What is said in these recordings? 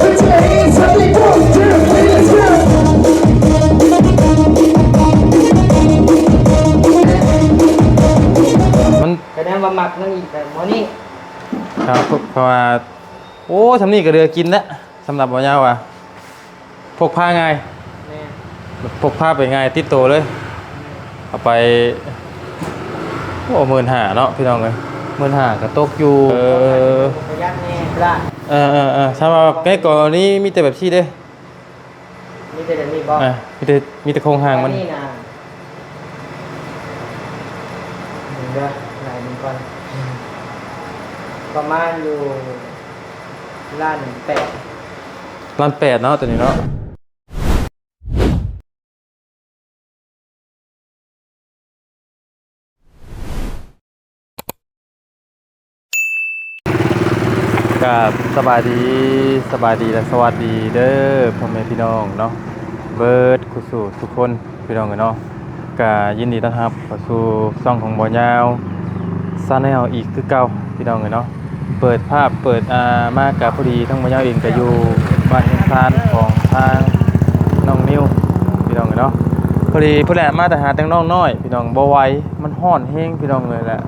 Put your hands up, they go, yeah, let's go. ມັນ ສະແດງວ່າມັກນຳອີກແບບໝໍນີ້ ຄັບ ເພາະວ່າ ໂອ້ ຊ່ຳນີ້ກໍເຫຼືອກິນແລ້ວ ສຳລັບບໍ່ຍາວວ່າ ພົກພາງ່າຍ ແມ່ນ ພົກພາໄປງ່າຍ ຕິດໂຕເລີຍ ເອົາໄປ ໂອ້ ໝື່ນຫ້າເນາະ ພີ່ນ້ອງເອີຍ ໝື່ນຫ້າກໍຕົກຢູ່ ເອີ ປະຢັດແດ່ ເອີ ເອີ ເອີ ຖ້າວ່າໃນກໍລະນີມີແຕ່ແບບຊີ້ເດ້ ມີແຕ່ແບບນີ້ບໍ່? ອ່າ ມີແຕ່ ມີແຕ່ໂຄງຮ່າງມັນ ອັນນີ້ນະ ເບິ່ງເດີ ໄລ່ເບິ່ງກ່ອນ ປະມານຢູ່ລ້ານແປດ ລ້ານແປດເນາະ ຕົວນີ້ເນາະ. ກາບສະບາຍດີ ສະບາຍດີ ແລະ ສະຫວັດດີເດີ ພໍ່ແມ່ພີ່ນ້ອງເນາະ ເບິດຄູ່ສູ່ທຸກຄົນ ພີ່ນ້ອງເອີຍເນາະ ກະຍິນດີຕ້ອນຮັບເຂົ້າສູ່ຊ່ອງຂອງບ່າວຍາວ Channel ອີກຄືເກົ່າ ພີ່ນ້ອງເອີຍເນາະ. ເປີດພາບເປີດ ອ່າ ມາກະພໍດີ ທັງບ່າວຍາວເອງກະຢູ່ບ້ານເຮືອນຊານຂອງທາງນ້ອງນິວ ພີ່ນ້ອງເອີຍເນາະ. ພໍດີພຸ້ນແຫຼະ ມາແຕ່ຫາແຕ່ນ້ອງນ້ອຍ ພີ່ນ້ອງ ບໍ່ໄຫວ ມັນຮ້ອນແຮງ ພີ່ນ້ອງເອີຍ ແລະ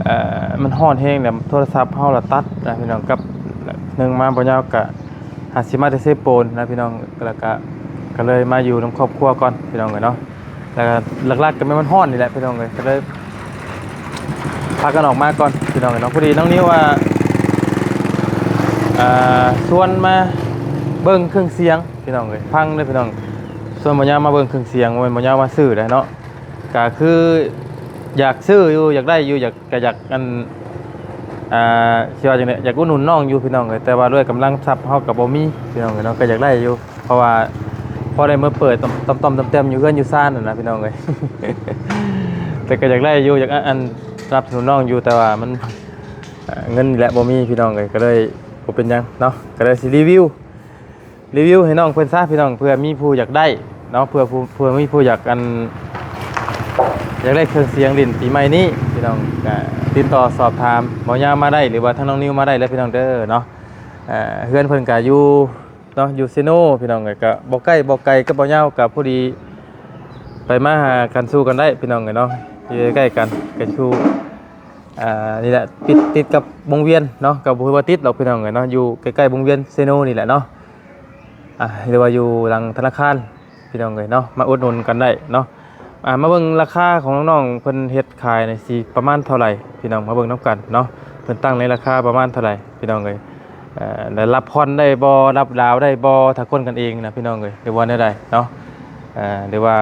ເອີ ມັນຮ້ອນແຮງ ແລະ ໂທລະສັບເຮົາລະຕັດນະ ພີ່ນ້ອງ ກັບໜຶ່ງມາບ່າວຍາວກະຫາຊິມາແຕ່ເຊໂປນນະ ພີ່ນ້ອງ ແລ້ວກະ ກະເລີຍມາຢູ່ນຳຄອບຄົວກ່ອນ ພີ່ນ້ອງເອີຍເນາະ. ແລ້ວກໍຫຼັກໆກໍແມ່ນມັນຮ້ອນນີ້ແຫຼະ ພີ່ນ້ອງເອີຍ ກໍເລີຍພາກັນອອກມາກ່ອນ ພີ່ນ້ອງເອີຍເນາະ. ພໍດີນ້ອງນິວວ່າ ອ່າ ຊວນມາເບິ່ງເຄື່ອງສຽງ ພີ່ນ້ອງເອີຍ ຟັງເດີພີ່ນ້ອງ ຊວນບ່າວຍາວມາເບິ່ງເຄື່ອງສຽງ ບໍ່ແມ່ນບ່າວຍາວມາຊື້ໄດ໋ເນາະ. ກໍຄືຢາກຊື້ຢູ່ ຢາກໄດ້ຢູ່ ຢາກ ກໍຢາກ ອັນ ອ່າ ຊິວ່າຈັ່ງໃດ ຢາກອຸດໜູນນ້ອງຢູ່ ພີ່ນ້ອງເອີຍ ແຕ່ວ່າດ້ວຍກຳລັງຊັບເຮົາກໍບໍ່ມີ ພີ່ນ້ອງເອີຍເນາະ ກໍຢາກໄດ້ຢູ່ ເພາະວ່າພໍໄດ້ມາເປີດຕ່ອມໆແຕ້ມໆຢູ່ເຮືອນຢູ່ຊານຫັ້ນນະ ພີ່ນ້ອງເອີຍ ແຕ່ກໍຢາກໄດ້ຢູ່ ຢາກ ອັນ ສະໜັບສະໜູນນ້ອງຢູ່ ແຕ່ວ່າມັນ ເງິນນີ້ແຫຼະບໍ່ມີ ພີ່ນ້ອງເອີຍ ກໍເລີຍບໍ່ເປັນຫຍັງເນາະ ກໍເລີຍຊິຣີວິວ ຣີວິວໃຫ້ນ້ອງເພິ່ນຊະ ພີ່ນ້ອງ ເພື່ອມີຜູ້ຢາກໄດ້ເນາະ ເພື່ອຜູ້ ເພື່ອມີຜູ້ຢາກ ອັນ ຢາກໄດ້ເຄື່ອງສຽງຫຼິ້ນປີໃໝ່ນີ້ ພີ່ນ້ອງ ກໍຕິດຕໍ່ສອບຖາມບ່າວຍາວມາໄດ້ ຫຼືວ່າທາງນ້ອງນິວມາໄດ້ເລີຍ ພີ່ນ້ອງເດີເນາະ. ເອີ ເຮືອນເພິ່ນກໍຢູ່ເນາະ ຢູ່ເຊໂນ ພີ່ນ້ອງເອີຍ ກໍບໍ່ໃກ້ບໍ່ໄກກັບບ່າວຍາວ ກໍພໍດີໄປມາຫາກັນສູ່ກັນໄດ້ ພີ່ນ້ອງເອີຍເນາະ ຢູ່ໃກ້ໆກັນ ກໍຢູ່ ອ່າ ນີ້ແຫຼະ ຕິດ ຕິດກັບວົງວຽນເນາະ ກໍບໍ່ຖືວ່າຕິດດອກ ພີ່ນ້ອງເອີຍເນາະ ຢູ່ໃກ້ໆວົງວຽນເຊໂນນີ້ແຫຼະເນາະ. ອ່າ ຫຼືວ່າຢູ່ຫຼັງທະນາຄານ ພີ່ນ້ອງເອີຍເນາະ ມາອຸດໜູນກັນໄດ້ເນາະ. ອ່າ ມາເບິ່ງລາຄາຂອງນ້ອງໆເພິ່ນເຮັດຂາຍນີ້ຊິປະມານເທົ່າໃດ ພີ່ນ້ອງ ມາເບິ່ງນຳກັນເນາະ ເພິ່ນຕັ້ງໃນລາຄາປະມານເທົ່າໃດ ພີ່ນ້ອງເອີຍ. ເອີ ແລະ ຮັບຜ່ອນໄດ້ບໍ່ ຮັບດາວໄດ້ບໍ່ ຖ້າຄົນກັນເອງນະ ພີ່ນ້ອງເອີຍ ຫຼືວ່າແນວໃດເນາະ ເອີ ຫຼືວ່າ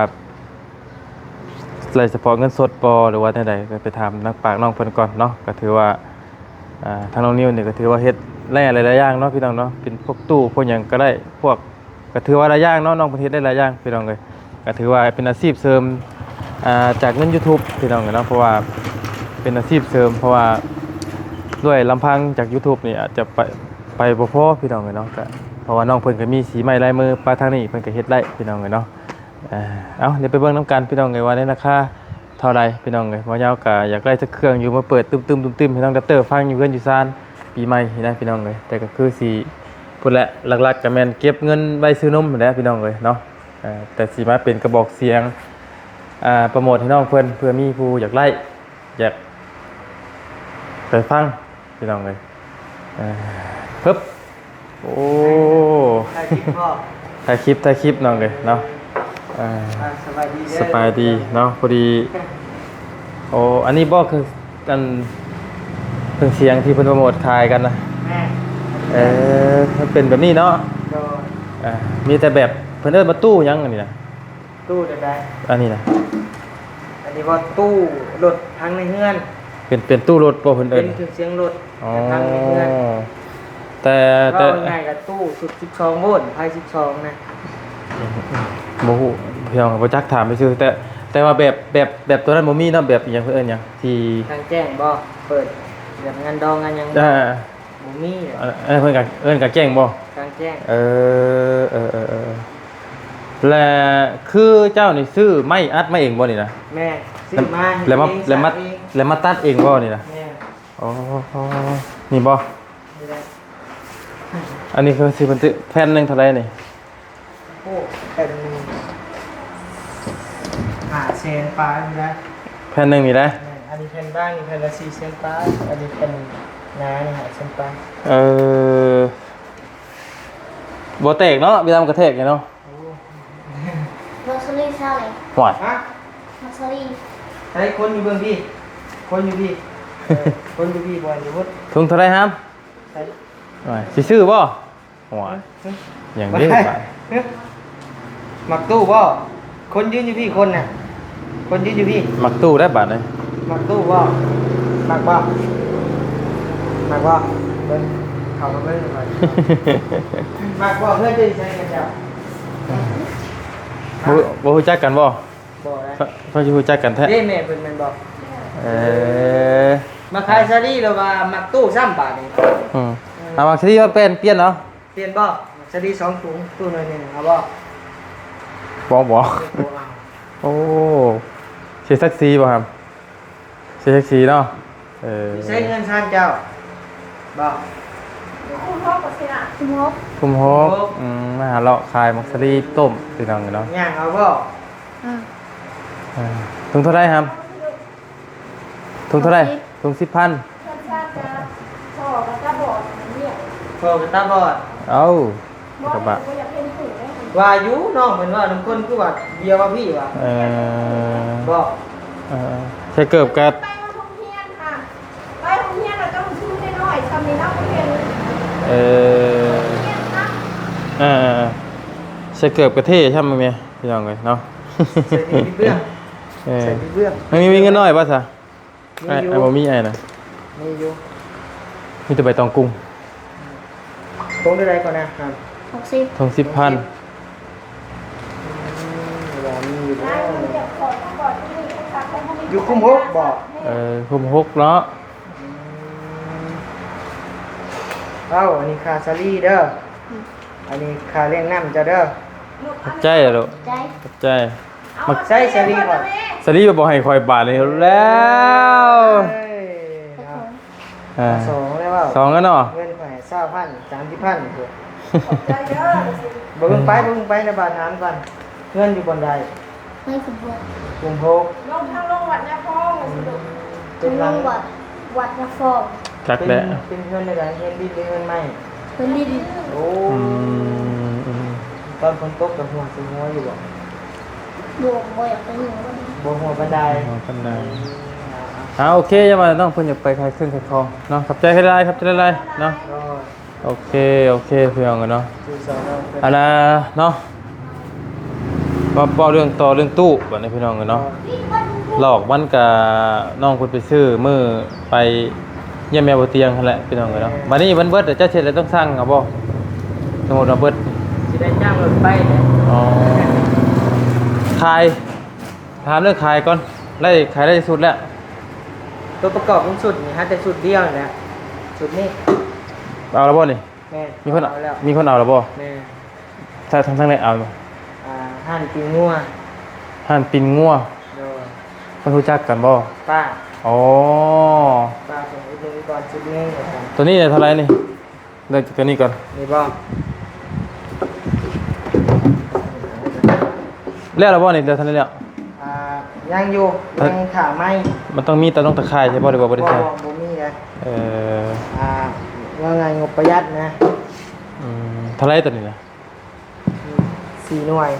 ໄດ້ສະເພາະເງິນສົດບໍ່ ຫຼືວ່າແນວໃດ ກໍໄປຖາມນຳປາກນ້ອງເພິ່ນກ່ອນເນາະ. ກໍຖືວ່າ ອ່າ ທາງນ້ອງນິວນີ້ກໍຖືວ່າເຮັດຫຼາຍໆຢ່າງເນາະ ພີ່ນ້ອງເນາະ ເປັນພວກຕູ້ພວກຫຍັງກໍໄດ້ ພວກ ກໍຖືວ່າຫຼາຍຢ່າງເນາະ ນ້ອງເພິ່ນເຮັດໄດ້ຫຼາຍຢ່າງ ພີ່ນ້ອງເອີຍ. ກໍຖືວ່າເປັນອາຊີບເສີມ ອ່າ ຈາກເງິນ YouTube ພີ່ນ້ອງເອີຍເນາະ ເພາະວ່າເປັນອາຊີບເສີມ ເພາະວ່າດ້ວຍລຳພັງຈາກ YouTube ນີ້ອາດຈະໄປ ໄປບໍ່ພໍ ພີ່ນ້ອງເອີຍເນາະ. ກໍເພາະວ່ານ້ອງເພິ່ນກໍມີສີໄມ້ລາຍມື ປາທາງນີ້ເພິ່ນກໍເຮັດໄດ້ ພີ່ນ້ອງເອີຍເນາະ. ເອົາ ດຽວໄປເບິ່ງນຳກັນ ພີ່ນ້ອງເອີຍ ວ່າໃນລາຄາເທົ່າໃດ ພີ່ນ້ອງເອີຍ. ບ່າວຍາວກໍຢາກໄດ້ຈັກເຄື່ອງຢູ່ ມາເປີດຕຶ້ມໆຕຶ້ມໆໃຫ້ນ້ອງດັອກເຕີຟັງຢູ່ເຮືອນຢູ່ຊານປີໃໝ່ນີ້ນະ ພີ່ນ້ອງເອີຍ. ແຕ່ກໍຄືຊິ ພຸ້ນແຫຼະ ຫຼັກໆກໍແມ່ນເກັບເງິນໄວ້ຊື້ນົມຫັ້ນແຫຼະ ພີ່ນ້ອງເອີຍເນາະ. ເອີ ແຕ່ຊິມາເປັນກະບອກສຽງ ອ່າ ໂປຣໂມດໃຫ້ນ້ອງເພິ່ນ ເພື່ອມີຜູ້ຢາກໄດ້ ຢາກໄປຟັງ ພີ່ນ້ອງເອີຍ. ເອີ ຮຶບ ໂອ້ ຖ່າຍຄລິບບໍ? ຖ່າຍຄລິບ ຖ່າຍຄລິບ ນ້ອງເອີຍເນາະ. ເອີ ອ່າ ສະບາຍດີເດີ ສະບາຍດີເນາະ. ພໍດີ ໂອ້ ອັນນີ້ບໍ ຄື ອັນ ເຄື່ອງສຽງທີ່ເພິ່ນໂປຣໂມດຂາຍກັນນະ? ແມ່ນ. ເອີ ມັນເປັນແບບນີ້ເນາະ? ໂດຍ. ອ່າ ມີແຕ່ແບບ ເພິ່ນເອີ້ນວ່າຕູ້ຫຍັງອັນນີ້ນະ? ຕູ້ແບບໃດ? ອັນນີ້ນະ? ອັນນີ້ວ່າຕູ້ລົດທັງໃນເຮືອນ. ເປັນ ເປັນຕູ້ລົດບໍ່ເພິ່ນເອີ້ນ? ເປັນເຄື່ອງສຽງລົດ ອໍ ທັງໃນເຮືອນ. ແຕ່ ເວົ້າ ແຕ່ ງ່າຍໆກໍຕູ້ຊຸດສິບສອງໂວນ ໄພສິບສອງນະ. ອືມ ອືມ ບໍ່ຮູ້ ພີ່ນ້ອງ ບໍ່ຈັກ ຖາມຊື່ໆ. ແຕ່ ແຕ່ວ່າແບບ ແບບ ແບບຕົວນັ້ນບໍ່ມີເນາະ? ແບບອີ່ຫຍັງ ເພິ່ນເອີ້ນຫຍັງ ທີ່ ກາງແຈ້ງບໍ່? ເປີດແບບງານດອງງານຫຍັງບໍ່? ອ່າ ບໍ່ມີ. ອັນ ອັນນັ້ນເພິ່ນກະເອີ້ນກາງແຈ້ງບໍ່? ກາງແຈ້ງ. ເອີ ເອີ ເອີ ເອີ ແລະ ຄືເຈົ້ານີ້ຊື້ໄມ້ອັດມາເອງບໍ່ນີ້ນະ? ແມ່ນ ຊື້ມາ ແລ້ວມາ ແລ້ວມາ ແລ້ວມາຕັດເອງບໍ່ນີ້ນະ? ແມ່ນ. ອໍ ນີ້ບໍ່? ອັນນີ້ຄືຊິບັນທຶກແຜ່ນໜຶ່ງເທົ່າໃດນີ້? ໂອ້ ແຜ່ນໜຶ່ງຫ້າແສນປາຍພຸ້ນແຫຼະ. ແຜ່ນໜຶ່ງນີ້ນະ? ແມ່ນ ອັນນີ້ແຜ່ນບາງນີ້ແຜ່ນລະສີ່ແສນປາຍ ອັນນີ້ແຜ່ນໜານີ້ຫ້າແສນປາຍ. ເອີ ບໍ່ແຕກເນາະ ເວລາມັນກະແທກນີ້ເນາະ. ໂອ້ ມັກສາລີຊາວນີ້. ຫວາຍ ຮະ? ມັກສາລີ. ໃສ່ຄົນຢູ່ເບິ່ງພີ້ ຄົນຢູ່ພີ້ ເອີ ຄົນຢູ່ພີ້ ບໍ່ຢູ່ພຸ້ນ. ຖົງເທົ່າໃດຫາມ? ໃສ່ ຫວາຍ ຊິຊື້ບໍ່? ຫວາຍ ຫຍັງເດ້ບາດ? ມັກຕູ້ບໍ່? ຄົນຢືນຢູ່ພີ້ຄົນນະ ຄົນຢືນຢູ່ພີ້. ມັກຕູ້ໄດ້ບາດນີ້. ມັກຕູ້ບໍ່? ມັກບໍ່? ມັກບໍ່? ເບິ່ງ ເຂົ້າມາເບິ່ງກ່ອນ. ມັກບໍ່? ເຮືອນເຈົ້າຢູ່ໃສກັນເຈົ້າ? ບໍ່ ບໍ່ຮູ້ຈັກກັນບໍ່? ບໍ່ໄດ້. ເພິ່ນຊິຮູ້ຈັກກັນແທ້. ເດ້ ແມ່ເພິ່ນແມ່ນບໍ່? ເອີ ມາຂາຍສາລີແລ້ວວ່າມັກຕູ້ຊ້ຳບາດນີ້. ອືມ ເອົາມັກສາລີມາປ່ຽນ ປ່ຽນເອົາ. ປ່ຽນບໍ່? ສາລີສອງຖົງ ຕູ້ໜ່ວຍໜຶ່ງ ເອົາບໍ່? ບໍ່ ບໍ່ ບໍ່ເອົາ. ໂອ້ ເສຍສັກສີບໍ່ຫາມ? ເສຍສັກສີເນາະ. ເອີ ຢູ່ໃສເຮືອນຊານເຈົ້າ? ບໍ່ ຄຸ້ມຫົກບໍ່ຊິລະ? ຄຸ້ມຫົກ ຄຸ້ມຫົກ. ຄຸ້ມຫົກ ອືມ ມາຫາເລາະຂາຍໝາກສາລີຕົ້ມ ພີ່ນ້ອງເອີຍເນາະ. ຍ່າງເອົາບໍ່? ອືມ ເອີ ຖົງເທົ່າໃດຫາມ? ຖົງເທົ່າໃດ? ຖົງສິບພັນ. ພໍ່ກໍຕາບອດ. ພໍ່ກໍຕາບອດ. ເອົ້າ ກະບະ ວ່າຢູ່ນ້ອງເພິ່ນເວົ້ານຳຄົນຄືວ່າດຽວວ່າພີ່ວ່າ. ເອີ ບໍ່ ເອີ ໃສ່ເກີບກະ ໄປໂຮງຮຽນຫາ ໄປໂຮງຮຽນແລ້ວກໍມີຊຸມນ້ອຍໆຊ່ຳນີ້ເນາະ ບໍ່ເຫັນ. ເອີ ເອີ ໃສ່ເກີບກະເທ່ຊ່ຳແມ່ ພີ່ນ້ອງເອີຍເນາະ. ໃສ່ຕິດເບື້ອງ ເອີ ໃສ່ຕິດເບື້ອງ. ມັນມີ ມີເງິນນ້ອຍບໍ່ຊະ? ມີຢູ່ ອ້າຍບໍ່ມີອ້າຍນະ. ມີຢູ່ ມີແຕ່ໃບຕອງກຸງ. ຖົງເທົ່າໃດກ່ອນນະ? ຫົກສິບ ຖົງສິບພັນ. ອືມ ວ່າມີຢູ່ບໍ່? ຢູ່ຄຸ້ມຫົກບໍ່? ເອີ ຄຸ້ມຫົກເນາະ. ອືມ ເອົ້າ ອັນນີ້ຄ່າສາລີເດີ. ອືມ ອັນນີ້ຄ່າລ້ຽງນ້ຳເຈົ້າເດີ. ຂອບໃຈລະລູກ ຂອບໃຈ ຂອບໃຈ. ມັກໃຊ້ສາລີກ່ອນ ສາລີບໍ່ໃຫ້ຂ້ອຍບາດນີ້ແລ້ວ. ເອີຍ ເນາະ ເອີ ສອງແລ້ວເວົ້າ ສອງແລ້ວເນາະ. ເງິນຂ້ອຍຊາວພັນ ສາມສິບພັນພຸ້ນ. ຂອບໃຈເດີ. ບໍ່ເບິ່ງໄປ ບໍ່ເບິ່ງໄປນະ ບາດຖາມກ່ອນ ເຮືອນຢູ່ບ່ອນໃດ? ໃນກຸ່ມຫົກ ກຸ່ມຫົກ ລົງທາງລົງວັດຍາພອງ. ອືມ ເປັນຫຼັງ ລົງວັດ ວັດຍາຟອງ. ຈັກແຫຼະ ເປັນ ເປັນເຮືອນໃດ? ເຮືອນດິນ ຫຼື ເຮືອນໄມ້? ເຮືອນດິນ. ໂອ້ ອືມ ອືມ ຕອນຝົນຕົກກະຫົວຊິຫົວຢູ່ບໍ່? ບໍ່ ບໍ່ຢາກໄປຫົວປານໃດ ບໍ່ຫົວປານໃດ ບໍ່ຫົວປານໃດ. ອືມ ອ່າ ໂອເຄ ຢ່າວ່ານ້ອງເພິ່ນຢາກໄປຂາຍເຄື່ອງຂາຍຂອງເນາະ. ຂອບໃຈຫຼາຍໆ ຂອບໃຈຫຼາຍໆເນາະ. ໂດຍ ໂອເຄ ໂອເຄ ພີ່ນ້ອງເອີຍເນາະ. ອັນນ່າເນາະ ມາເວົ້າເລື່ອງຕໍ່ເລື່ອງຕູ້ບາດນີ້ ພີ່ນ້ອງເອີຍເນາະ. ຫຼອກມັນກະ ນ້ອງເພິ່ນໄປຊື້ມື້ໄປຢ້ຽມແມ່ບໍ່ຕຽງຫັ້ນແຫຼະ ພີ່ນ້ອງເອີຍເນາະ. ບາດນີ້ມັນເບິດແລ້ວ ເຈົ້າຊິເຮັດແລ້ວ ຕ້ອງສັ່ງເອົາບໍ່? ສົມມຸດວ່າເບິດ ຊິໄດ້ຈ້າງລົດໄປແຫຼະ. ອໍ ຂາຍ ຖາມເລື່ອງຂາຍກ່ອນ ໄດ້ ຂາຍໄດ້ຈັກຊຸດແລ້ວ? ຕົວປະກອບຂອງຊຸດນີ້ ຫາແຕ່ຊຸດດຽວນີ້ແຫຼະ ຊຸດນີ້. ເອົາແລ້ວບໍ່ນີ້? ແມ່ນ ມີຄົນເອົາແລ້ວ ມີຄົນເອົາແລ້ວບໍ່? ແມ່ນ ທາງ ທາງໃດເອົາ? ອ່າ ຮ້ານປີ້ງງົວ ຮ້ານປີ້ງງົວ. ໂດຍ ເພິ່ນຮູ້ຈັກກັນບໍ່? ປ້າ. ອໍ ປ້າເພິ່ນອຸດໜູນກ່ອນຊຸດໜຶ່ງວ່າຊັ້ນ. ໂຕນີ້ເທົ່າໃດນີ້? ເລີ່ມຈາກໂຕນີ້ກ່ອນ ນີ້ບໍ່? ແລ້ວລະບໍ່ນີ້? ເຫຼືອເທົ່າໃດແລ້ວ? ອ່າ ຍັງຢູ່ ຍັງຖ້າໄມ້. ມັນຕ້ອງມີຕານົງຕາຂ່າຍໃຊ່ບໍ່ ຫຼືວ່າບໍ່ໄດ້ໃສ່? ບໍ່ ບໍ່ມີນະ. ເອີ ອ່າ ວ່າງ່າຍງົບປະຢັດນະ. ອືມ ເທົ່າໃດໂຕນີ້ນະ? ສີ່ໜ່ວຍ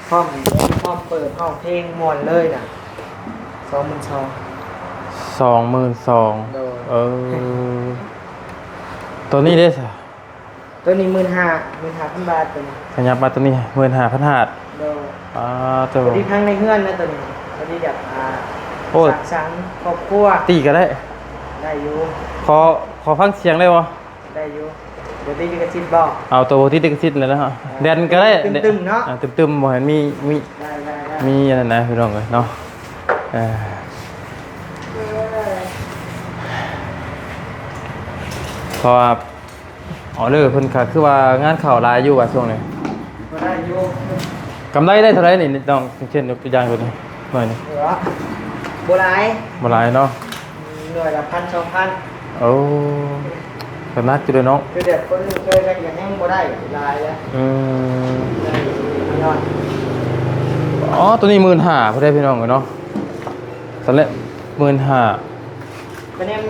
ພ້ອມ ພ້ອມເປີດຮ້ອງເພງມ່ວນເລີຍນະ ສອງໝື່ນສອງ. ສອງໝື່ນສອງ. ໂດຍ ເອີ ໂຕນີ້ເດ້ຊະ? ໂຕນີ້ໝື່ນຫ້າ ໝື່ນຫ້າພັນບາດໂຕນີ້. ຂະຫຍັບມາໂຕນີ້ ໝື່ນຫ້າພັນບາດ. ໂດຍ ອ່າ ໂຕ ພໍດີທັງໃນເຮືອນນະໂຕນີ້ ພໍດີຢາກ ອ່າ ໂອ້ ສ້າງສັນຄອບຄົວ. ຕີກໍໄດ້ ໄດ້ຢູ່. ຂໍ ຂໍຟັງສຽງໄດ້ບໍ່? ໄດ້ຢູ່. ບໍ່ຕິດລິຂະສິດບໍ່? ເອົາໂຕບໍ່ຕິດລິຂະສິດແຫຼະເນາະ. ເອີ ແດນກໍໄດ້ ຕຶມໆເນາະ. ອ່າ ຕຶມໆ ບໍ່ໃຫ້ມີ ມີ ໄດ້ ໄດ້ ໄດ້ ມີອັນນັ້ນນະ ພີ່ນ້ອງເອີຍເນາະ. ເອີ ເພາະວ່າ ອໍເດີເພິ່ນກະຄືວ່າງານເຂົ້າຫຼາຍຢູ່ວ່າຊ່ວງນີ້. ກໍໄດ້ຢູ່. ກຳໄລໄດ້ເທົ່າໃດນີ້ນ້ອງ? ເຊັ່ນຍົກຕົວຢ່າງໂຕນີ້ ໜ່ວຍນີ້. ເອີ ບໍ່ຫຼາຍ ບໍ່ຫຼາຍເນາະ. ໜ່ວຍລະພັນ ສອງພັນ. ໂອ້ ກໍໜັກຢູ່ເດ້ເນາະ ຄືແບບຄົນເຄີຍກັນກໍຍັງບໍ່ໄດ້ຫຼາຍແລ້ວ. ອືມ ໄດ້ນ້ອຍ. ອໍ ຕົວນີ້ໝື່ນຫ້າພຸ້ນເດ້ພີ່ນ້ອງເອີຍເນາະ. ຕອນແລກໝື່ນຫ້າ ຄະແນນ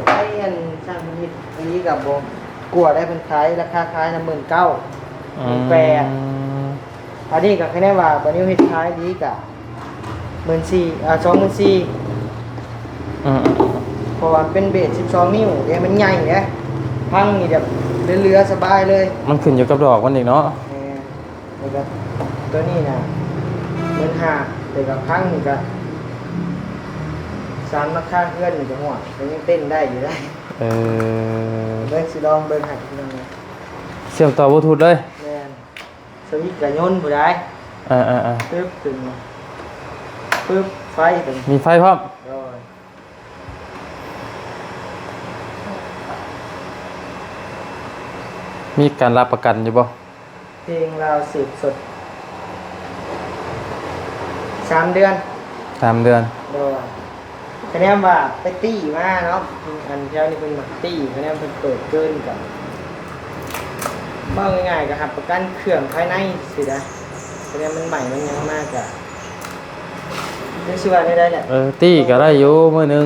ໄປອັນຊ່າງເພິ່ນເຮັດອັນນີ້ກໍບໍ່ ກວ່າໄດ້ ເພິ່ນຂາຍ ລາຄາຂາຍນະໝື່ນເກົ້າ ໝື່ນແປດ. ອັນນີ້ກໍຄະແນນວ່າບານິວເຮັດຂາຍດີກໍໝື່ນສີ່ ອ່າ ສອງໝື່ນສີ່. ອືມ ເພາະວ່າມັນເປັນເບສສິບສອງນິ້ວເດ້ ມັນໃຫຍ່ເດ້ ພັງນີ້ແບບເຫຼືອໆສະບາຍເລີຍ. ມັນຂຶ້ນຢູ່ກັບດອກມັນອີກເນາະ. ແມ່ນ. ແລ້ວກໍຕົວນີ້ນະໝື່ນຫ້າ ແລ້ວກໍພັງນີ້ກໍສາມ ລາຄາເຮືອນນີ້ກໍ ໂອ້ຍ ກໍຍັງເຕັ້ນໄດ້ຢູ່ເດ້. ເອີ ເບິ່ງ ຊິລອງເບິ່ງໃຫ້ພີ່ນ້ອງ. ເຊື່ອມຕໍ່ບລູທູດເລີຍ. ແມ່ນ. ສະວິດກໍຍົນຜູ້ໃດ. ເອີໆໆ ປຶບ ຂຶ້ນມາ ປຶບ ໄຟຂຶ້ນ ມີໄຟພ້ອມ. ໂດຍ. ມີການຮັບປະກັນຢູ່ບໍ່? ເພງລາວສືບສົດ ສາມເດືອນ. ສາມເດືອນ. ໂດຍ. ຄະແນນວ່າໄປຕີມາເນາະ ອັນແຖວນີ້ເພິ່ນມັກຕີ ຄະແນນເພິ່ນເປີດເກີນກັນ ເວົ້າງ່າຍໆກໍຮັບປະກັນເຄື່ອງພາຍໃນຊີ້ນະ. ຄະແນນມັນໃໝ່ມັນຫຍັງມາກະ ຈັກຊິວ່າແນວໃດແຫຼະ. ເອີ ຕີກໍໄດ້ຢູ່ມື້ໜຶ່ງ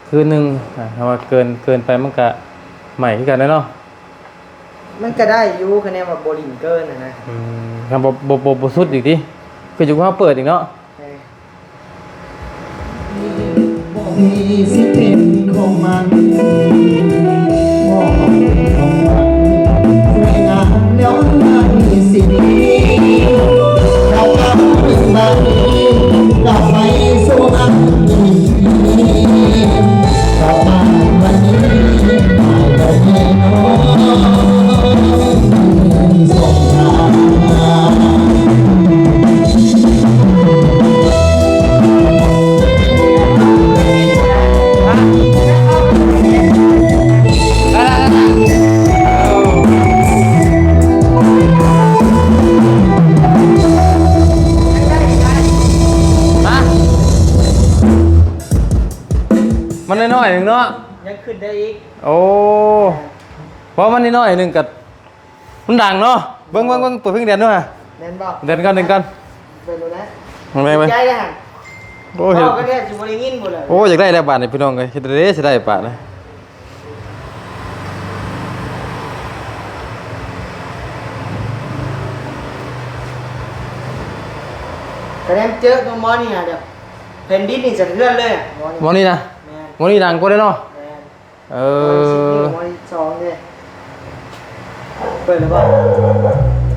ຄືໜຶ່ງ ອ່າ ຖ້າວ່າເກີນ ເກີນໄປມັນກະໄໝ້ຄືກັນແຫຼະເນາະ. ມັນກະໄດ້ຢູ່ ຄະແນນວ່າບໍ່ຫຼິ້ນເກີນຫັ້ນນະ. ອືມ ຄັນບໍ່ ບໍ່ ບໍ່ ບໍ່ສຸດອີກຕິ ຂຶ້ນຢູ່ກັບເຮົາເປີດອີກເນາະ. ເອີ ບໍ່ມີສິເປັນຂອງມັນ ບໍ່ເປັນຂອງມັນ ສວຍງາມແລ້ວໃຫ້ສິ ເຮົາກໍເປັນບາດນີ້ ກັບໄປສູ່ອັນດີ ກັບມາວັນນີ້ ອ້າຍກໍແນ່ນອນ ສົງສານ. ມັນນ້ອຍໆໜຶ່ງເນາະ ຍັງຂຶ້ນໄດ້ອີກ. ໂອ້ ເພາະມັນນ້ອຍໆໜຶ່ງກໍ ມັນດັງເນາະ. ເບິ່ງ ເບິ່ງ ເບິ່ງ ເປີດເພງແດນດູຫາ. ແມ່ນບໍ່? ແດນກ່ອນ ແດນກ່ອນ. ເບິ່ງດູນະ. ເບິ່ງ ເບິ່ງ ໃຈເດ້ຫັ້ນ. ໂອ້ຍ ເວົ້າກໍແທບຊິບໍ່ໄດ້ຍິນພຸ້ນແຫຼະ. ໂອ້ຍ ຢາກໄດ້ແລ້ວບາດນີ້ພີ່ນ້ອງເອີຍ ເຮັດໄດ້ຊິໄດ້ບາດນີ້. ກະແນນເຈີຕົວໝໍນີ້ນະ ແບບແຜ່ນດິນນີ້ສະເທືອນເລີຍ ໝໍນີ້ນະ. ແມ່ນ ໝໍນີ້ດັງກວ່າເດ້ເນາະ. ແມ່ນ. ເອີ ເປີດແລ້ວບໍ່?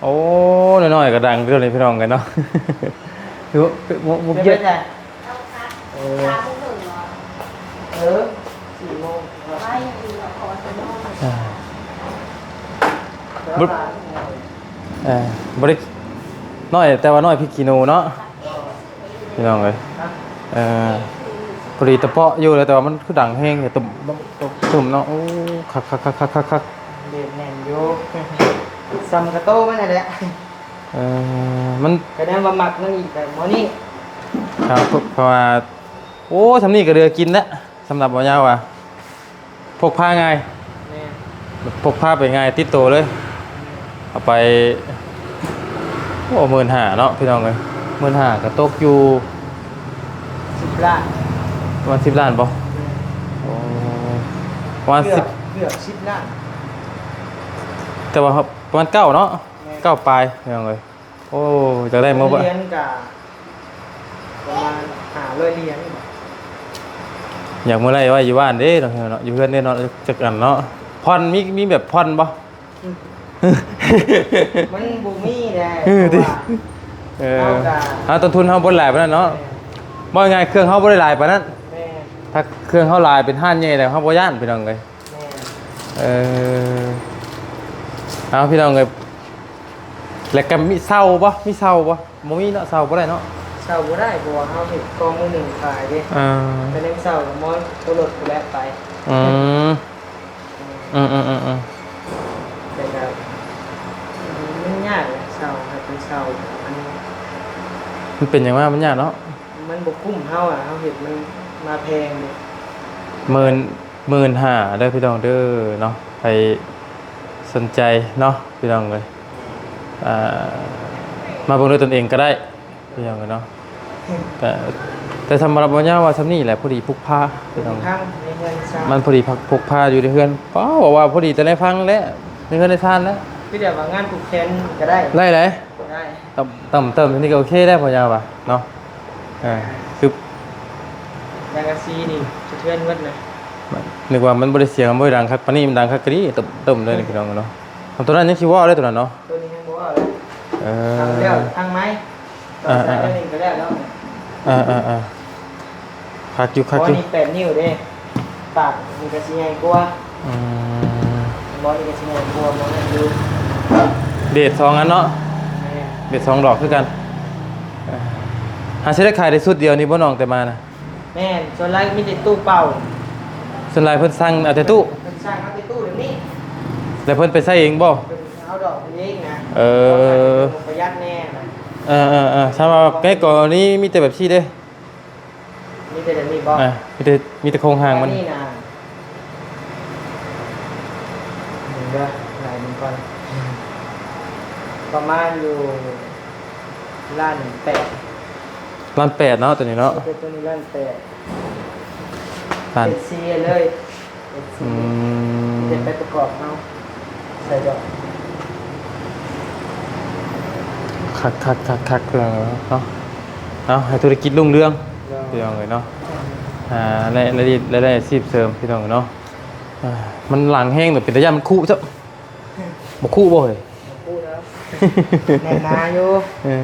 ໂອ້ ນ້ອຍໆກໍດັງເດ້ນີ້ພີ່ນ້ອງເອີຍເນາະ. ຄືວ່າບໍ່ ບໍ່ ບໍ່ ເຮັດໄດ້. ເອີ ເອີ ສີ່ໂມງ ອ່າ ບໍ່ ເອີ ບໍ່ໄດ້ ນ້ອຍ ແຕ່ວ່ານ້ອຍພິກຂີ້ໜູເນາະ ພີ່ນ້ອງເອີຍ. ເອີ ພໍດີຕະເປາະຢູ່ແລ້ວ ແຕ່ວ່າມັນຄືດັງແຮງແທ້ ຕຸ້ມ ຕຸ້ມເນາະ. ໂອ້ ຄັກໆໆໆໆ ເບສແໜ້ນຢູ່ ສ່ຳກະໂຕມັນຫັ້ນແຫຼະ. ເອີ ມັນ ກະແນນວ່າມັກນຳອີກແບບໝໍນີ້ ຄັບ ເພາະວ່າ ໂອ້ ສ່ຳນີ້ກໍເຫຼືອກິນແລ້ວ ສຳລັບບ່າວຍາວວ່າ ພົກພາງ່າຍ. ແມ່ນ. ພົກພາໄປງ່າຍ ຕິດໂຕເລີຍ ເອົາໄປ. ໂອ້ ໝື່ນຫ້າເນາະ ພີ່ນ້ອງເອີຍ ໝື່ນຫ້າກໍຕົກຢູ່ ສິບລ້ານ ປະມານສິບລ້ານບໍ່? ແມ່ນ. ໂອ້ ປະມານ ເກືອບ ສິບ ເກືອບສິບລ້ານ ແຕ່ວ່າປະມານເກົ້າເນາະ. ແມ່ນ. ເກົ້າປາຍ ພີ່ນ້ອງເອີຍ. ໂອ້ ຢາກໄດ້ມາ ຫຼຽນກະປະມານຫ້າຮ້ອຍຫຼຽນ. ຢາກມາໄດ້ໄວ້ຢູ່ບ້ານເດ້ເນາະ ຢູ່ເຮືອນເດ້ເນາະ ຈັກອັນເນາະ. ຜ່ອນ ມີ ມີແບບຜ່ອນບໍ່? ອືມ ມັນບໍ່ມີແຫຼະ ເອີ ເພາະວ່າ ເອີ ເຮົາກໍ ເຮົາຕົ້ນທຶນເຮົາບໍ່ໄດ້ຫຼາຍປານນັ້ນເນາະ. ແມ່ນ. ເວົ້າງ່າຍໆ ເຄື່ອງເຮົາບໍ່ໄດ້ຫຼາຍປານນັ້ນ. ແມ່ນ. ຖ້າເຄື່ອງເຮົາຫຼາຍເປັນຮ້ານໃຫຍ່ແລ້ວ ເຮົາບໍ່ຢ້ານພີ່ນ້ອງເອີຍ. ແມ່ນ. ເອີ ເອົາພີ່ນ້ອງເອີຍ ແລ້ວກໍມີເຊົ່າບໍ່? ມີເຊົ່າບໍ່? ບໍ່ມີເນາະ ເຊົ່າບໍ່ໄດ້ເນາະ. ເຊົ່າບໍ່ໄດ້ ເພາະວ່າເຮົາເຮັດກອງມື້ໜຶ່ງຂາຍເດ້. ອ່າ ກໍເລີຍເຊົ່າກໍມອງໂຕລົດພຸ້ນແຫຼະໄປ. ອືມ ອືມໆໆໆ ແຕ່ກໍມັນຍາກແຫຼະ ເຊົ່າ ຖ້າເປັນເຊົ່າມັນ ມັນເປັນຫຍັງມາ ມັນຍາກເນາະ. ມັນບໍ່ຄຸ້ມເຮົາອະ ເຮົາເຮັດມັນມາແພງເດ້. ໝື່ນ ໝື່ນຫ້າເດີພີ່ນ້ອງເດີເນາະ ໃຜສົນໃຈເນາະພີ່ນ້ອງເອີຍ ອ່າ ມາເບິ່ງດ້ວຍຕົນເອງກໍໄດ້ພີ່ນ້ອງເອີຍເນາະ. ແຕ່ ແຕ່ສຳລັບບໍ່ຍາວວ່າຊ່ຳນີ້ແຫຼະ ພໍດີພົກພາພີ່ນ້ອງ ໃນເຮືອນຊາ ມັນພໍດີພັກ ພົກພາຢູ່ໃນເຮືອນ. ປ້າ ເວົ້າວ່າພໍດີແຕ່ໃນຟັງແຫຼະ ໃນເຮືອນໃນຊານແຫຼະ ຄືແບບວ່າງານຜູກແຂນກໍໄດ້ ໄດ້ເລີຍ. ໄດ້ ຕ່ຳ ຕ່ຳເຕີມນີ້ກໍໂອເຄແລ້ວ ພໍຍາວວ່າເນາະ. ເອີ ຄື ແລ້ວກໍຊີນີ້ສະເທືອນໝົດນະ. ນຶກວ່າມັນບໍ່ໄດ້ສຽງ ມັນບໍ່ໄດ້ດັງຄັກປານນີ້ ມັນດັງຄັກກະດີ ຕຶ້ມໆເລີຍນີ້ພີ່ນ້ອງເນາະ. ອັນຕົວນັ້ນຍັງຊິເວົ້າໄດ້ຕົວນັ້ນເນາະ. ຕົວນີ້ຍັງບໍ່ເວົ້າເລີຍ. ເອີ ທັງແລ້ວທັງໄມ້ ເອີ ເອີ ເອີ ຕົວນີ້ກໍແລ້ວເນາະ. ເອີໆໆ ຄັກຢູ່ ຄັກຢູ່. ບໍ່ ນີ້ແປດນິ້ວເດ້ ປາກນີ້ກໍຊິໃຫຍ່ກວ່າ. ອືມ ບໍ່ ນີ້ກໍຊິໃຫຍ່ກວ່າ ບໍ່ແມ່ນຢູ່ ເບດສອງອັນເນາະ. ແມ່ນ ເບດສອງດອກຄືກັນ. ຫາຊິໄດ້ຂາຍໄດ້ຊຸດດຽວນີ້ບໍ່ນ້ອງ ແຕ່ມານະ? ແມ່ນ ສ່ວນຫຼາຍມີແຕ່ຕູ້ເປົ່າ. ສ່ວນຫຼາຍເພິ່ນສັ່ງເອົາແຕ່ຕູ້ ເພິ່ນສັ່ງເອົາແຕ່ຕູ້ແບບນີ້ ແລ້ວເພິ່ນໄປໃສ່ເອງບໍ່? ເພິ່ນເອົາດອກເອງນະ. ເອີ ເຂົາຂາຍປະຢັດແດ່ນະ. ເອີໆໆ ສຳລັບໃນກໍລະນີມີແຕ່ແບບຊີ້ເດ້. ມີແຕ່ແບບນີ້ບໍ່? ອ່າ ມີແຕ່ ມີແຕ່ໂຄງຮ່າງມັນ. ອັນນີ້ນະ ເບິ່ງເດີ ໄລ່ເບິ່ງກ່ອນ ປະມານຢູ່ລ້ານແປດ. ລ້ານແປດເນາະ ຕົວນີ້ເນາະ. ເອີ ຕົວນີ້ລ້ານແປດ. ລ້ານ ເອັດຊີເລີຍ. ອືມ ເຮັດໄປປະກອບເອົາ ໃສ່ດອກ. ຄັກໆໆໆ ເນາະ. ເອົາໃຫ້ທຸລະກິດຮຸ່ງເຮືອງ ໂດຍ ພີ່ນ້ອງເອີຍເນາະ. ອ່າ ແລະ ແລະ ແລະ ອາຊີບເສີມ ພີ່ນ້ອງເນາະ. ອ່າ ມັນຫຼັງແຮງເນາະ ເປັນຕາຢ້ານມັນຄຸຊະ. ບໍ່ຄຸບໍ່ເຮີ້ຍ? ບໍ່ຄຸແລ້ວ ແໜ້ນໜາຢູ່. ເອີ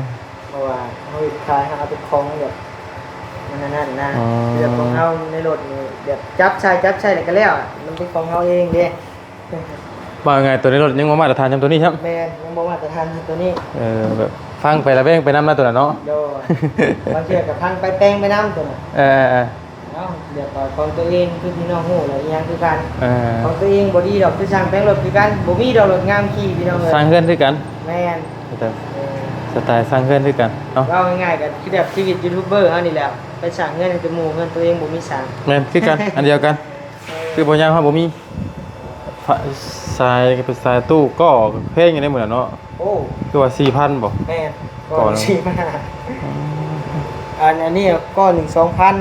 ເພາະວ່າເຮົາເຮັດຂາຍ ເຮົາເອົາແຕ່ຂອງແບບ ມັນອັນນັ້ນນະ. ອໍ ແບບຂອງເຮົາໃນລົດນີ້ ແບບຈັບໃສ່ ຈັບໃສ່ແລ້ວກໍແລ້ວ ມັນເປັນຂອງເຮົາເອງເດ້. ວ່າງ່າຍ ຕົວໃນລົດຍັງບໍ່ມາດຕະຖານສ່ຳຕົວນີ້ຊ້ຳ. ແມ່ນ ຍັງບໍ່ມາດຕະຖານສ່ຳຕົວນີ້. ເອີ ແບບຟັງໄປລະແວງໄປນຳນະຕົວນັ້ນເນາະ. ໂດຍ ບາງເທື່ອກໍຟັງໄປແປງໄປນຳຕົວນັ້ນ. ເອີໆໆ ເອົາ ດຽວກໍຂອງຕົວເອງຄືພີ່ນ້ອງຮູ້ແຫຼະ ອີ່ຫຍັງຄືກັນ. ເອີ ຂອງຕົວເອງບໍ່ດີດອກ ຄືຊ່າງແປງລົດຄືກັນ ບໍ່ມີດອກລົດງາມຂີ່ ພີ່ນ້ອງເອີຍ. ສ້າງເຮືອນຄືກັນ. ແມ່ນ ເອີ ສະໄຕລ໌ສ້າງເຮືອນຄືກັນເນາະ. ເວົ້າງ່າຍໆ ກໍຄືແບບຊີວິດຢູທູບເບີເຮົານີ້ແຫຼະ ໄປສ້າງເຮືອນໃຫ້ແຕ່ໝູ່ ເຮືອນຕົວເອງບໍ່ມີສ້າງ. ແມ່ນ ຄືກັນ ອັນດຽວກັນ. ເອີ ຄືບໍ່ຍາວເຮົາບໍ່ມີ ສາຍ ກໍເປັນສາຍຕູ້ກໍແພງຢູ່ໃນມື້ນັ້ນເນາະ. ໂອ້ ຄືວ່າສີ່ພັນບໍ່? ແມ່ນ ກໍ ກໍສີ່ພັນ. ອືມ ອັນ ອັນນີ້ກໍໜຶ່ງສອງພັນ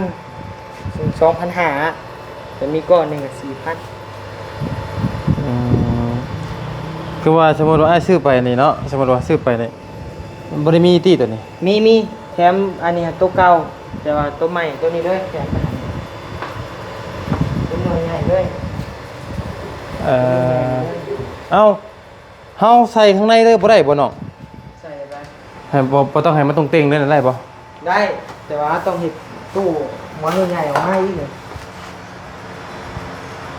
ສອງພັນຫ້າ ແຕ່ມີກ້ອນໜຶ່ງກໍສີ່ພັນ. ອືມ ຄືວ່າສົມມຸດວ່າອ້າຍຊື້ໄປນີ້ເນາະ ສົມມຸດວ່າຊື້ໄປນີ້ ມັນບໍ່ໄດ້ມີຕິໂຕນີ້? ມີ ມີ ແຖມອັນນີ້ໂຕເກົ່າ ແຕ່ວ່າໂຕໃໝ່ໂຕນີ້ເລີຍ ແຖມໄປໃຫ້ ເປັນໜ່ວຍໃຫຍ່ເລີຍ. ເອີ ເອົາ ເຮົາໃສ່ຂ້າງໃນເລີຍບໍ່ໄດ້ບໍ່ນ້ອງ? ໃສ່ໄປ ໃຫ້ ບໍ່ ບໍ່ຕ້ອງໃຫ້ມັນຕົງເຕັງເລີຍນະ ໄດ້ບໍ່? ໄດ້ ແຕ່ວ່າຕ້ອງເຮັດຕູ້ໝໍນໃຫຍ່ອອກມາອີກ.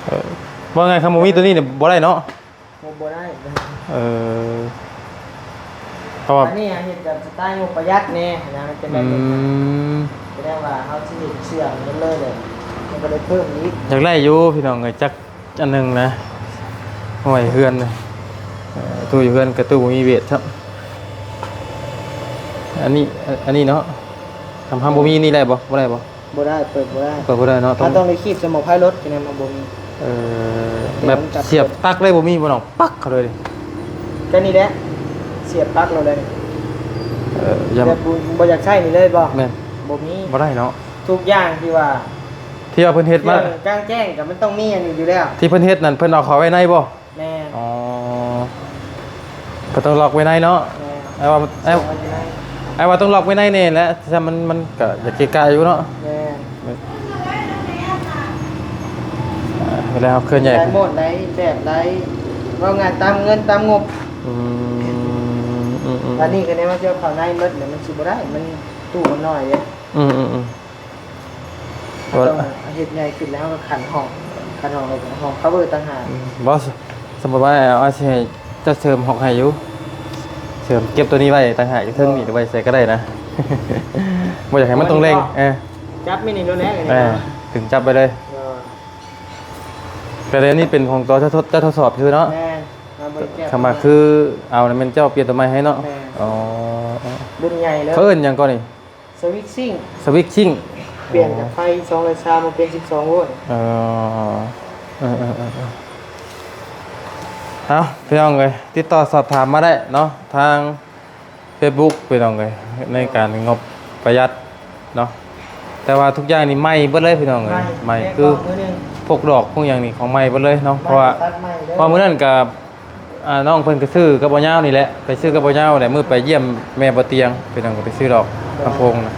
ເອີ ວ່າໄງ ຄັນບໍ່ມີໂຕນີ້ນີ້ບໍ່ໄດ້ເນາະ? ບໍ່ ບໍ່ໄດ້. ເອີ ເພາະວ່າ ອັນນີ້ເຮັດແບບສະໄຕລ໌ງົບປະຢັດແດ່ນະ ມັນຈະ ອື ແມ່ນ ແສດງວ່າເຮົາຊິເຮັດເຊື່ອງໝົດເລີຍ ມັນກໍໄດ້ເພີ່ມອີກ. ຢາກໄດ້ຢູ່ພີ່ນ້ອງເອີຍ ຈັກ ອັນໜຶ່ງນະ ຫ້ອຍເຮືອນນະ. ເອີ ຕູ້ຢູ່ເຮືອນກະຕູ້ບໍ່ມີເບດຊ້ຳ. ອັນນີ້ ອັນນີ້ເນາະ ທຳ ທຳບໍ່ມີນີ້ໄດ້ບໍ່? ບໍ່ໄດ້ບໍ່? ບໍ່ໄດ້ ເປີດບໍ່ໄດ້. ເປີດບໍ່ໄດ້ເນາະ ຕ້ອງ ຕ້ອງໄດ້ຄີບໃສ່ໝໍ້ໄຟລົດຈັ່ງໃດມັນບໍ່ມີ. ເອີ ແບບສຽບຕັກເລີຍບໍ່ມີບໍ່ນ້ອງ? ປັກເຂົ້າເລີຍ. ກໍນີ້ແຫຼະ ສຽບປັກເລີຍ. ເອີ ແບບບໍ່ ບໍ່ຢາກໃຊ້ນີ້ເລີຍບໍ່? ແມ່ນ ບໍ່ມີ ບໍ່ໄດ້ເນາະ. ທຸກຢ່າງທີ່ວ່າ ທີ່ວ່າເພິ່ນເຮັດມາ ເຄື່ອງກາງແຈ້ງກໍມັນຕ້ອງມີອັນນີ້ຢູ່ແລ້ວ. ທີ່ເພິ່ນເຮັດນັ້ນ ເພິ່ນເອົາເຂົ້າໄວ້ໃນບໍ່? ແມ່ນ. ອໍ ກໍຕ້ອງລັອກໄວ້ໃນເນາະ. ແມ່ນ. ອ້າຍວ່າ ອ້າຍ ໃສ່ໄວ້ໃນ ອ້າຍວ່າຕ້ອງລັອກໄວ້ໃນແນ່ແຫຼະ ຊະມັນ ມັນກໍຢາກເກະກະຢູ່ເນາະ. ແມ່ນ. ເວລາເຮົາເຄື່ອນຍ້າຍ ໄດ້ໝົດ ໄດ້ແບບ ໄດ້ ເວົ້າງ່າຍຕາມເງິນຕາມງົບ. ອືມ ອືມໆ ອັນນີ້ກໍແນວວ່າເຈົ້າເຂົ້າໃນໝົດແລ້ວ ມັນຊິບໍ່ໄດ້ ມັນ ຕູ້ມັນນ້ອຍເດ້. ອືມໆ ຕ້ອງເຮັດໃຫຍ່ຂຶ້ນແລ້ວກໍຂັນຫ້ອງ ຂັນຫ້ອງ ແລ້ວກໍຫ້ອງ cover ຕ່າງຫາກ. ອືມ ບໍ່ ສົມມຸດວ່າອ້າຍຊິໃຫ້ເຈົ້າເສີມຫ້ອງໃຫ້ຢູ່ ເສີມເກັບຕົວນີ້ໄວ້ຕ່າງຫາກ ຢູ່ເທິງນີ້ ເອີ ໄວ້ໃສ່ກໍໄດ້ນະ ບໍ່ຢາກໃຫ້ມັນຕ້ອງແລງ. ເອີ ຈັບມີນີ້ໂລດແຫຼະ ເອີ ດຶງຈັບໄປເລີຍ. ເອີ ແຕ່ອັນນີ້ເປັນຂອງຕົວເຈົ້າທົດ ເຈົ້າທົດສອບຊື່ເນາະ. ແມ່ນ ເຮົາບໍ່ໄດ້ແກ້ ຄັນວ່າຄືເອົານະແມ່ນເຈົ້າປ່ຽນຕົວໃໝ່ໃຫ້ເນາະ. ແມ່ນ ອໍ ລຸ້ນໃຫຍ່ເລີຍ. ເຂົາເອີ້ນຫຍັງກ່ອນນີ້? ສະວິດຊິງ ສະວິດຊິງ ປ່ຽນຈາກໄຟສອງຮ້ອຍຊາວມາເປັນສິບສອງໂວນ. ເອີ ເອີໆໆໆ ເອົາ ພີ່ນ້ອງເອີຍ ຕິດຕໍ່ສອບຖາມມາໄດ້ເນາະ ທາງເຟສບຸກ ພີ່ນ້ອງເອີຍ ໃນການງົບປະຢັດເນາະ. ແຕ່ວ່າທຸກຢ່າງນີ້ໃໝ່ເບິດເລີຍ ພີ່ນ້ອງເອີຍ ໃໝ່ ໃໝ່ ແກະ ຄື ກ່ອງມື້ໜຶ່ງ ພວກດອກພວກຫຍັງນີ້ຂອງໃໝ່ເບິດເລີຍເນາະ. ເພາະວ່າ ຕັດໃໝ່ເລີຍ ເພາະມື້ນັ້ນກໍ ອ່າ ນ້ອງເພິ່ນກໍຊື້ກັບບ່າວຍາວນີ້ແຫຼະ ໄປຊື້ກັບບ່າວຍາວແຫຼະ ມື້ໄປຢ້ຽມແມ່ບ່າວຕຽງ ເພິ່ນກໍໄປຊື້ດອກ ໂດຍ ລຳໂພງນະ.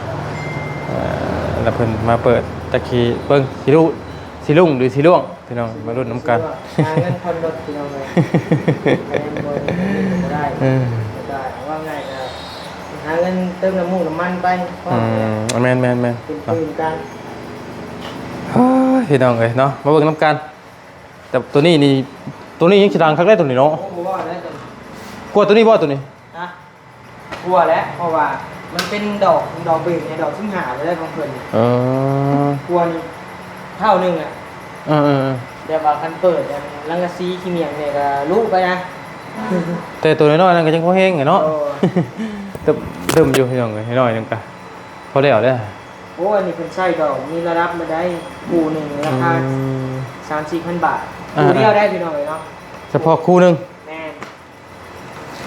ເອີ ແລ້ວເພິ່ນມາເປີດຈັກຊິເບິ່ງ ຊິລຸ ຊິລຸ້ງຫຼືຊິລ່ວງ ພີ່ນ້ອງ ມາລຸ້ນນຳກັນ. ຫາເງິນຜ່ອນລົດ ພີ່ນ້ອງເອີຍ ແມ່ນບໍ່ ບໍ່ໄດ້. ເອີ ກໍເວົ້າງ່າຍກໍຫາເງິນເຕີມນ້ຳມັນ ນ້ຳມັນໄປ. ອືມ ແມ່ນໆໆ ເປັນ ເນາະ ຄືນກັນ. ເຮີ້ຍ ພີ່ນ້ອງເອີຍເນາະ ມາເບິ່ງນຳກັນ. ແຕ່ຕົວນີ້ນີ້ ຕົວນີ້ຍັງຊິດັງຄັກເດ້ຕົວນີ້ເນາະ. ໂອ້ ບໍ່ວ່າແລ້ວຕົວນີ້ ກວ່າຕົວນີ້ບໍ່ຕົວນີ້? ຮະ ກວ່າແລ້ວ ເພາະວ່າມັນເປັນດອກ ດອກເບສໃນດອກສິບຫ້າໄດ້ຂອງເພິ່ນ. ເອີ ກວ່ານີ້ເທົ່າໜຶ່ງອະ. ເອີໆໆ ແບບວ່າຄັນເປີດອັນສັງກະສີຂີ້ໝ້ຽງນີ້ກໍລຸໄປນະ. ແຕ່ຕົວນ້ອຍໆນັ້ນກໍຍັງພໍແຮງເນາະ. ໂອ້ ເຕີມ ເຕີມຢູ່ ພີ່ນ້ອງເອີຍ ນ້ອຍໜຶ່ງກະ ພໍແລ້ວເດ້. ໂອ້ ອັນນີ້ເພິ່ນໃຊ້ດອກມີລະດັບມາໄດ້ ຄູ່ໜຶ່ງລາຄາ ອືມ ສາມສີ່ພັນບາດ. ອ່າ ຄູ່ດຽວໄດ້ ພີ່ນ້ອງເອີຍເນາະ ສະເພາະຄູ່ໜຶ່ງ. ແມ່ນ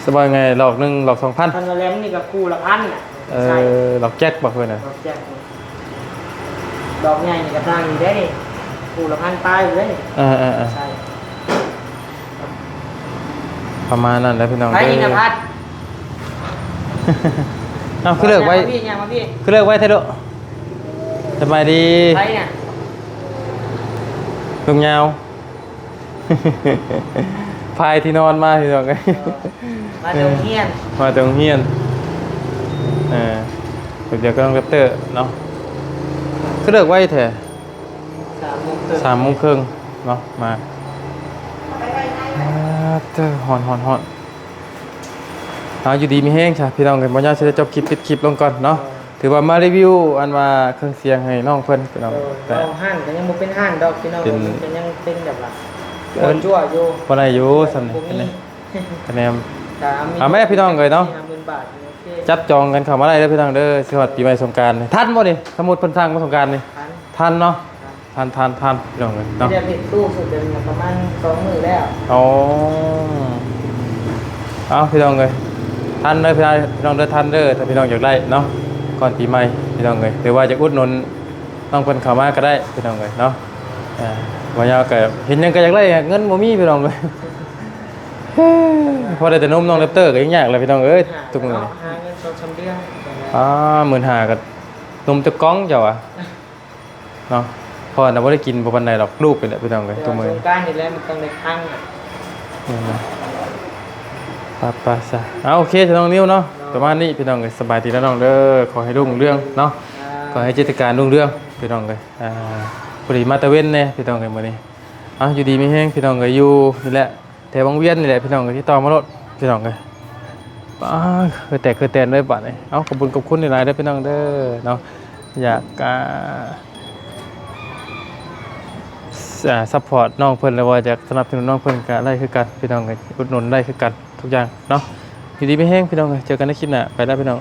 ສະບາຍງ່າຍ ດອກໜຶ່ງ ດອກສອງພັນ. ຄັນວ່າແຫຼມນີ້ກໍຄູ່ລະພັນນະ. ເອີ ໃຊ້ດອກແຈັກບໍ່ເພິ່ນນະ? ດອກແຈັກນີ້ ດອກໃຫຍ່ນີ້ກໍຕ່າງອີກເດ້ນີ້ ຄູ່ລະພັນປາຍພຸ້ນເດ້ນີ້. ເອີໆໆ ໃຊ້ ປະມານນັ້ນແຫຼະ ພີ່ນ້ອງ. ໄປອີກນະພັດ ເອົ້າ ຄືເລີກໄວ ຍ່າງມາພີ່ ຍ່າງມາພີ່ ຄືເລີກໄວແທ້ລູກ. ສະບາຍດີ ໃຜນະ ລຸງຍາວ ພາຍທີ່ນອນມາ ພີ່ນ້ອງເອີຍ. ເອີ ມາແຕ່ໂຮງຮຽນ ມາແຕ່ໂຮງຮຽນ. ເອີ ແບບດຽວກັບນ້ອງແຣັບເຕີເນາະ ຄືເລີກໄວແທ້. ສາມໂມງເຄິ່ງ ສາມໂມງເຄິ່ງເນາະ ມາ. ອາ ເຕີ ຮ້ອນໆໆ. ເອົາ ຢູ່ດີມີແຮງຊະ ພີ່ນ້ອງເອີຍ ບໍ່ຍາວຊິໄດ້ຈົບຄລິບ ປິດຄລິບລົງກ່ອນເນາະ. ເອີ ຖືວ່າມາຣີວິວອັນວ່າເຄື່ອງສຽງໃຫ້ນ້ອງເພິ່ນ ພີ່ນ້ອງ. ເອີ ແຕ່ ເອົາ ຮ້ານກໍຍັງບໍ່ເປັນຮ້ານດອກ ພີ່ນ້ອງ. ເປັນ ມັນກໍຍັງເປັນແບບວ່າ ເອີ ກວນຈົວຢູ່ ພໍໄດ້ຢູ່ ບໍ່ ສ່ຳນີ້ ບໍ່ມີ ຄະແນນ. ເອົາແມ່ ພີ່ນ້ອງເອີຍເນາະ ຫ້າໝື່ນບາດ ໂອເຄ ຈັບຈອງກັນເຂົ້າມາໄດ້ເດີ ພີ່ນ້ອງເດີ. ຊິຮອດປີໃໝ່ສົງການນີ້ ທັນບໍ່ນີ້? ສົມມຸດເພິ່ນສັ່ງມາສົງການນີ້ ທັນ ທັນເນາະ. ທັນ ທັນ ທັນ ພີ່ນ້ອງເອີຍເນາະ. ດຽວເຮັດຕູ້ສຸດເປັນປະມານສອງມື້ແລ້ວ. ອໍ ເອົາ ພີ່ນ້ອງເອີຍ ທັນເດີ ພີ່ນ້ອງເດີ ທັນເດີ ຖ້າພີ່ນ້ອງຢາກໄດ້ເນາະ ກ່ອນປີໃໝ່ ພີ່ນ້ອງເອີຍ ຫຼືວ່າຢາກອຸດໜູນນ້ອງເພິ່ນເຂົ້າມາກໍໄດ້ ພີ່ນ້ອງເອີຍເນາະ. ອ່າ ບໍ່ຍາວກໍເຫັນຫຍັງກໍຢາກໄດ້ ເງິນບໍ່ມີ ພີ່ນ້ອງເອີຍ. ພໍໄດ້ແຕ່ນົມນ້ອງແຣັບເຕີກໍຍັງຍາກແລ້ວ ພີ່ນ້ອງເອີຍ ທຸກມື້ນີ້. ຫາເງິນສອງສາມເດືອນ. ອ່າ ໝື່ນຫ້າກໍນົມຈັກກ່ອງເຈົ້າອະ. ເນາະ ເພາະວ່າບໍ່ໄດ້ກິນບໍ່ປານໃດດອກ ລູກນີ້ແຫຼະ ພີ່ນ້ອງເອີຍ ທຸກມື້ນີ້. ສົງການນີ້ແຫຼະ ມັນຕ້ອງໄດ້ຄັງອະ. ເອີ ໄປໆຊະ ເອົາ ໂອເຄ ນ້ອງນິວເນາະ ເນາະ ປະມານນີ້ ພີ່ນ້ອງເອີຍ. ສະບາຍດີເດີນ້ອງເດີ ຂໍໃຫ້ຮຸ່ງເຮືອງເນາະ. ອ່າ ຂໍໃຫ້ກິດຈະການຮຸ່ງເຮືອງ ພີ່ນ້ອງເອີຍ. ອ່າ ພໍດີມາຕາເວັນແດ່ ພີ່ນ້ອງເອີຍ ມື້ນີ້. ເອົາ ຢູ່ດີມີແຮງ ພີ່ນ້ອງເອີຍ ຢູ່ນີ້ແຫຼະ ແຖວວັງວຽນນີ້ແຫຼະ ພີ່ນ້ອງເອີຍ ຕິດຕໍ່ມາໂລດ ພີ່ນ້ອງເອີຍ. ປ້າ ຄືແຕກຄືແຕນເລີຍບາດນີ້. ເອົາ ຂອບຄຸນຂອບຄຸນຫຼາຍໆເດີ ພີ່ນ້ອງເດີເນາະ. ຢາກ ອ່າ ອ່າ ຊັບພອດນ້ອງເພິ່ນ ຫຼືວ່າຢາກສະໜັບສະໜູນນ້ອງເພິ່ນກໍໄດ້ຄືກັນ ພີ່ນ້ອງເອີຍ ອຸດໜູນໄດ້ຄືກັນທຸກຢ່າງເນາະ. ຢູ່ດີມີແຮງ ພີ່ນ້ອງເອີຍ ເຈີກັນໃນຄລິບໜ້າ ໄປແລ້ວ ພີ່ນ້ອງ.